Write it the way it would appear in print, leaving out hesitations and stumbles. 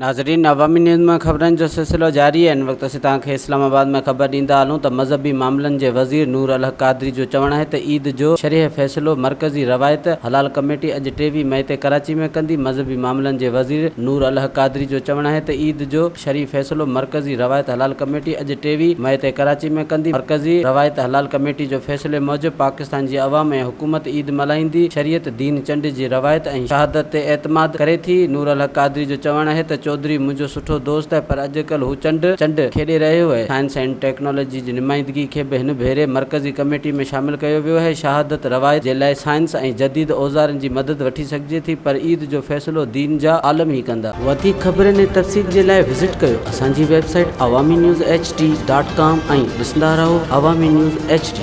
ناظرين عوامي نيوز ۾ خبرن جو سلسلو جاري آهي ان وقت اسين توهان کي اسلام آباد ۾ خبر ڏيندا هلون ته مذهبي معاملن جي وزير نور الحق قادري جو چوڻ آهي ته عيد جو شرعي فيصلو مرڪزي روايت حلال ڪميٽي اڄ 23 مئي تي ڪراچي ۾ ڪندي مذهبي معاملن جي وزير نور الحق قادري جو چوڻ آهي ته عيد جو شرعي فيصلو مرڪزي روايت حلال ڪميٽي اڄ 23 مئي تي ڪراچي ۾ ڪندي. مرڪزي روايت حلال ڪميٽي جو فيصلي موجب پاڪستان جي عوام ۽ حڪومت عيد ملهائيندي. شريعت دين چنڊ جي روايت ۽ شهادت تي اعتماد ڪري ٿي. نور الحق قادري جو چوڻ آهي ته چوڌري منهنجو سٺو دوست آهي پر اڄڪلهه هو چنڊ چنڊ کيڏي رهيو آهي. سائنس اينڊ ٽيڪنالاجي جي نمائندگي کي به هن ڀيري مرڪزي ڪميٽي ۾ شامل ڪيو ويو آهي. شهادت روايت جي لاء سائنس ۽ جديد اوزارن جي مدد وٺي سگهجي ٿي پر عيد جو فيصلو دين جا عالم ئي ڪندا. وڌيڪ خبرن ۽ تفصيل جي لاء وزٽ ڪيو اسان جي website Awami news H D dot com ۽ ڏسندا رهو عوامي نيوز ايڇ ڊي.